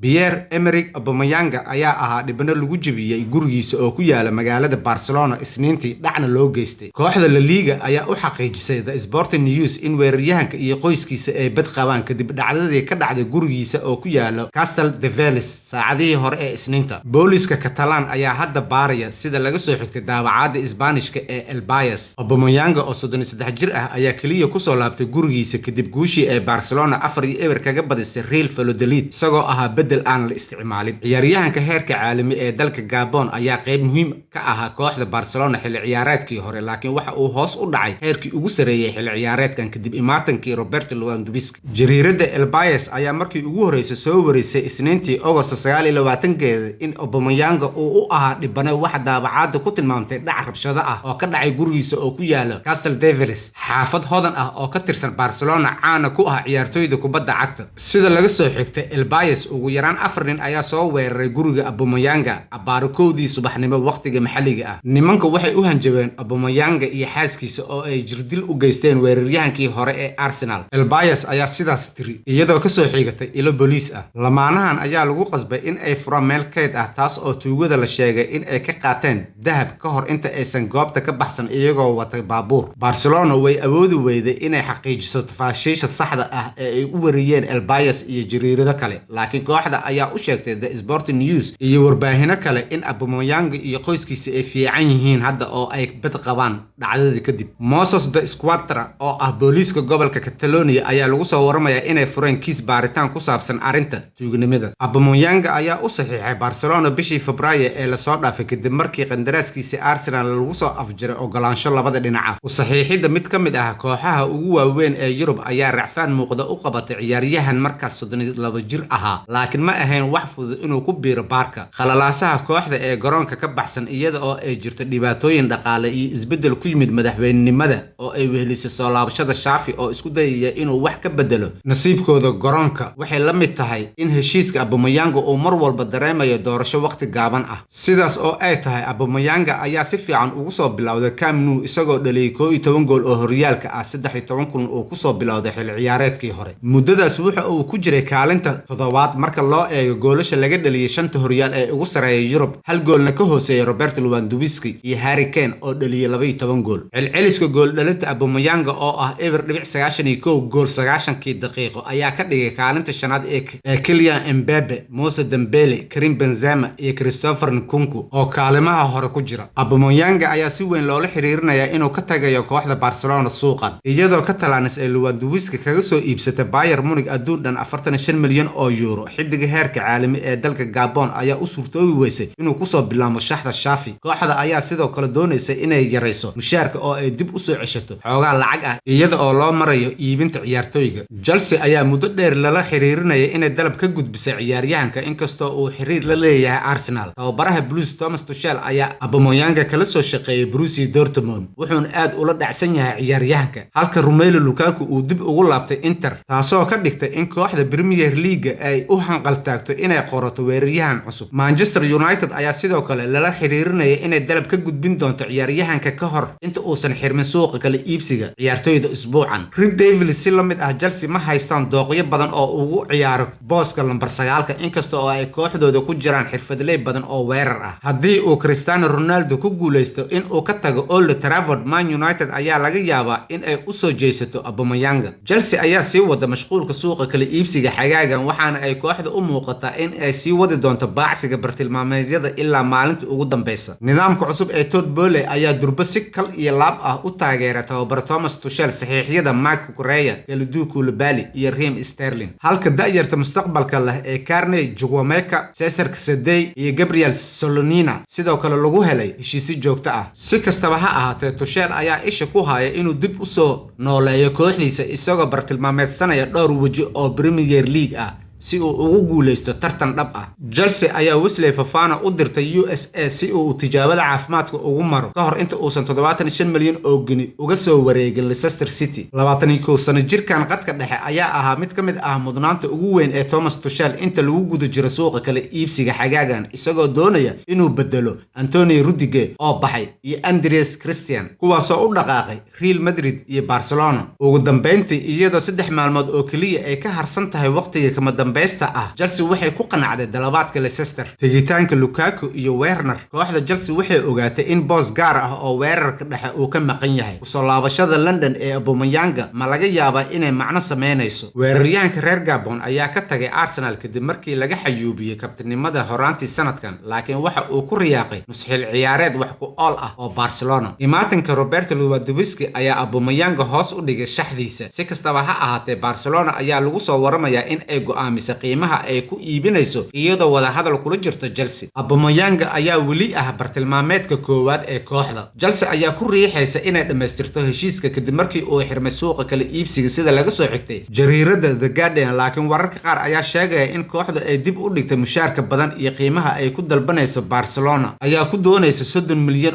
Pierre Emerick Aubameyang ayaa ahaa dhibano lagu jebiyey gurigiisa oo ku yaala magaalada Barcelona Isniintii, dhacna loo geystay. Kooxda La Liga ayaa u xaqiijisay The Sporting News in weeraryahanka iyo qoyskiisa ay bad qabaan kadib dhacdadii ka dhacday gurigiisa oo ku yaala Castelldefels saacadihii hore ee Isniinta. Booliska Catalan ayaa hadda baaraya, sida laga soo xigtay daabacaadda Isbaanishka ee El Pais. Aubameyang oo 33 jir ah ayaa keliya kusoo laabtay gurigiisa kadib guushii ay Barcelona 4-0 kaga badisay Real Valladolid, isagoo ahaa bedel aan la isticmaalin. Ciyaaryahanka heerka caalami ee dalka Gabon ayaa qayb muhiim ka ahaa kooxda Barcelona xilli ciyaareedkii hore, laakiin waxa uu hoos u dhacay heerkii ugu sareeyay xilli ciyaareedkan kadib imaatankii Robert Lewandowski. Jariirada El Pais ayaa markii ugu horeysay soo warisay Isniintii Agosto 29-keeda in Aubameyang uu u ahaa dhibane waxa daabacaadda ku tilmaamtay dhac rabshado ah oo ka dhacay gurigiisa oo ku yaala Castelldefels, xaafad hodan ah oo ka tirsan Barcelona, caana ku ah ciyaartoyda kubadda cagta. Sida laga soo xigtay El Pais, ugu yaraan afar nin ayaa soo weeraray guriga Aubameyang abbaaro 1-dii subaxnimo waqtiga maxalliga ah. Nimanku waxay u hanjabeen Aubameyang iyo xaaskiisa oo ay jirdil u geysteen weeraryahankii hore ee Arsenal. El Pais ayaa sidaas tiri iyadoo kasoo xigatay ilo booliis ah. Lamaanahan ayaa lagu qasbay in ay furaan meel kayd ah, taas oo tuugada la sheegay in ay ka qaateen dahab ka hor inta aysan goobta ka baxsan iyagoo wata baabuur. Barcelona way awoodi weyday inay xaqiijiso tafaashiisha saxda ah ee ay u wariyeen El Pais iyo jariirado kale, laakiin kooxda ayaa u sheegtay The Sporting News iyo warbaahino kale in Aubameyang iyo qoyskiisa ay fiican yihiin hadda oo ay bad qabaan dhacdadii kadib. Mossos d'Esquadra oo ah booliiska gobolka Catalonia ayaa lagu soo waramayaa inay fureen kiis baaritaan ku saabsan arrinta tuugnimada. Aubameyang ayaa u saxiixay Barcelona bishii Febraayo ee lasoo dhaafay kadib markii qandaraaskiisa Arsenal lagu soo afjiray ogolaansho labada dhinac ah. U saxiixidda mid ka mid ah kooxaha ugu waaweyn ee Yurub ayaa racfaan muuqda u qabatay ciyaaryahan markaas 32 jir ahaa, laakiin ma ahayn wax fudud inuu ku biiro Barca. Khalalaasaha kooxda ee garoonka ka baxsan, iyada oo ay jirto dhibaatooyin dhaqaale iyo isbeddel ku yimid madaxweynenimada oo ay weheliso soo laabashada Xavi oo isku dayaya inuu wax ka bedelo nasiibkooda garoonka, waxay la mid tahay in heshiiska Aubameyang uu mar walba dareemayo doorasho waqti gaaban ah. Sidaas oo ay tahay, Aubameyang ayaa si fiican ugu soo bilowday Camp Nou, isagoo dhaliyay 11 gool oo horyaalka ah 13 kun uu kusoo bilowday xilli ciyaareedkii hore. Muddadaas wuxa uu ku jiray kaalinta toddobaad marka loo eego goolasha laga dhaliyay shanta horyaal ee ugu sareeya Yurub, hal goolna ka hooseeya Robert Lewandowski iyo Harry Kane oo dhaliyay 12 gool. Celceliska gool dhalinta Aubameyang oo ah 0.91 gool 90-kii daqiiqo ayaa ka dhigay kaalinta shanaad ee Kylian Mbappe, Moussa Dembele, Karim Benzema iyo Christopher Nkunku oo kaalimaha hore ku jira. Aubameyang ayaa si weyn loola xiriirinayaa inuu ka tagayo kooxda Barcelona suuqan, iyadoo Catalanes ay Lewandowski kaga soo iibsatay Bayern Munich adduun dhan 45 milyan oo euro. Xidiga heerka caalami ee dalka Gabon ayaa u suurtoobi weysay inuu kusoo bilaamo shaxda Xavi. Kooxda ayaa sidoo kale doonaysa inay yarayso mushaarka oo ay dib usoo ceshato xoogaa lacag ah iyada oo loo marayo iibinta ciyaartoyga. Chelsea ayaa muddo dheer lala xiriirinaya inay dalab ka gudbisay ciyaaryahanka, inkastoo uu xiriir la leeyahay Arsenal. Tababaraha Blues Thomas Tuchel ayaa Aubameyang kala soo shaqeeyay Borussia Dortmund, wuxuuna aad ula dhacsan yahay ciyaaryahanka, halka Romelu Lukaku uu dib ugu laabtay Inter, taasoo ka dhigtay in kooxda Premier League ay u hanqaltaagto inay qorato weeraryahan cusub. Manchester United ayaa sidoo kale lala xiriirinaya inay dalab ka gudbin doonto ciyaaryahanka ka hor inta uusan xirmin suuqa kala iibsiga ciyaartoyda isbuucan. Red Devils si la mid ah Chelsea ma haystaan dooqyo badan oo ugu ciyaaro booska lambar 9-ka, inkasta oo ay kooxdooda ku jiraan xirfadley badan oo weerar ah. Haddii uu Cristiano Ronaldo ku guuleysto in uu ka tago Old Trafford, Man United ayaa laga yaabaa in ay u soo jeesato Aubameyang. Chelsea ayaa sii wada mashquulka suuqa kala iibsiga xagaagan, waxaana ay kooxda u muuqataa in ay sii wadi doonto baacsiga bartilmaameedyada ilaa maalinta ugu dambeysa. Nidaamka cusub ee Todd Boehly ayaa durbo si kal iyo laab ah u taageera tababare Thomas Tuchel saxiixyada Marc Cucurella, Kalidou Koulibaly iyo Raheem Sterling, halka da'yarta mustaqbalka leh ee Carney Chukwuemeka, Cesar Casadei iyo Gabriel Slonina sidoo kale lagu helay heshiisyo joogto ah. Si kastaba ha ahaatee, Tuchel ayaa isha ku haya inuu dib u soo nooleeyo kooxdiisa, isagoo bartilmaameedsanaya dhowr weji oo Premier League ah si uu ugu guuleysto tartan dhab ah. Chelsea ayaa Wesley Fofana u dirtay USA si uu tijaabada caafimaadka ugu maro ka hor inta uusan 75 milyan oo gini uga soo wareegin Leicester City. 21 sano jirkan qadka dhexe ayaa ahaa mid ka mid ah mudnaanta ugu weyn ee Thomas Tuchel inta lagu guda jiro suuqa kala iibsiga xagaagan, isagoo doonaya inuu bedelo Antonio Rudiger oo baxay iyo Andreas Christensen, kuwaasoo u dhaqaaqay Real Madrid iyo Barcelona. Ugu dambeyntii, iyadoo 3 maalmood oo keliya ay ka harsan tahay waqtiga kama dambaysta dambaysta ah, Chelsea waxay ku qanacday dalabaadka Leicester. Tegitaanka Lukaku iyo Werner, kooxda Chelsea waxay ogaatay in boos gaar ah oo weerarka dhexe uu ka maqan yahay. Kusoo laabashada London ee Aubameyang ma laga yaabaa inay macno sameynayso? Weeraryahanka reer Gabon ayaa ka tagay Arsenal kadib markii laga xayuubiyey kabtanimada horaantii sanadkan, laakiin waxa uu ku riyaaqay nus xil ciyaareed wax ku ool ah oo Barcelona. Imaatinka Roberto Lewandowski ayaa Aubameyang hoos u dhigay shaxdiisa. Si kastaba ha ahaatee, Barcelona ayaa lagu soo waramayaa in ay go'aamisay qiimaha ay ku iibinayso, iyadoo wadahadal kula jirto Chelsea. Aubameyang ayaa weli ah bartilmaameedka koowaad ee kooxda. Chelsea ayaa ku riixaysa inay dhammaystirto heshiiska kadib markii uu xirmay suuqa kala iibsiga, sida laga soo xigtay jariirada The Guardian, laakiin wararka qaar ayaa sheegaya in kooxda ay dib u dhigtay mushaarka badan iyo qiimaha ay ku dalbanayso. Barcelona ayaa ku doonaysa €30 milyan.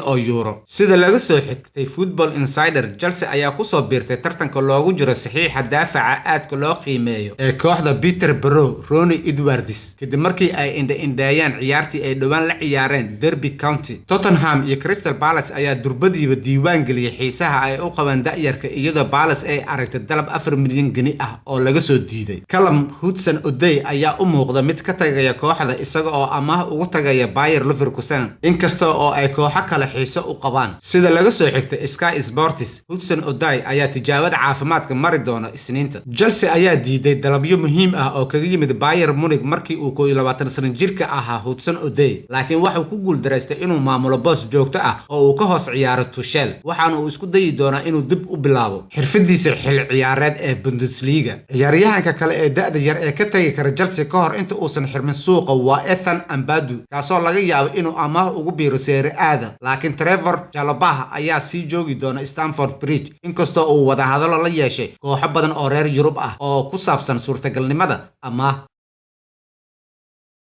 Sida laga soo xigtay Football Insider, Chelsea ayaa kusoo biirtay tartanka loogu jiro saxiixa daafaca aadka loo qiimeeyo ee kooxda Peterborough, Ronnie Edwards, kadib markii ay indha-indheeyeen ciyaartii ay dhowaan la ciyaareen Derby County. Tottenham iyo Crystal Palace ayaa durbadiiba diiwaan geliyey xiisaha ay u qabaan da'yarka, iyadoo Palace ay aragtay dalab 4 milyan geni ah oo laga soo diiday. Callum Hudson-Odoi ayaa u muuqda mid ka tagaya kooxda, isaga oo amaah ugu tagaya Bayer Leverkusen, inkasta oo ay kooxo kale xiiso u qabaan. Sida laga soo xigtay Sky Sports, Hudson-Odoi ayaa tijaabada caafimaadka mari doona Isniinta. Chelsea ayaa diiday dalabyo muhiim ah oo kaga yimid Bayern Munich markii uu 21 sano jirka ahaa Hudson-Odoi, laakiin waxuu ku guuldareystay inuu maamulo boos joogto ah oo uu ka hoos ciyaaro Tuchel. Waxaana uu isku dayi doonaa inuu dib u bilaabo xirfadiisa xil ciyaareed ee Bundesliga. Ciyaaryahanka kale ee da'da yar ee ka tagi kara Chelsea ka hor inta uusan xirmin suuqa waa Ethan Ampadu, kaasoo laga yaabo inuu amaah ugu biiro Serie A-da, laakiin Trevor Chalobah ayaa sii joogi doona Stamford Bridge, inkastoo uu wadahadallo la yeeshay kooxo badan oo reer Yurub ah oo ku saabsan suurtagalnimada amaah.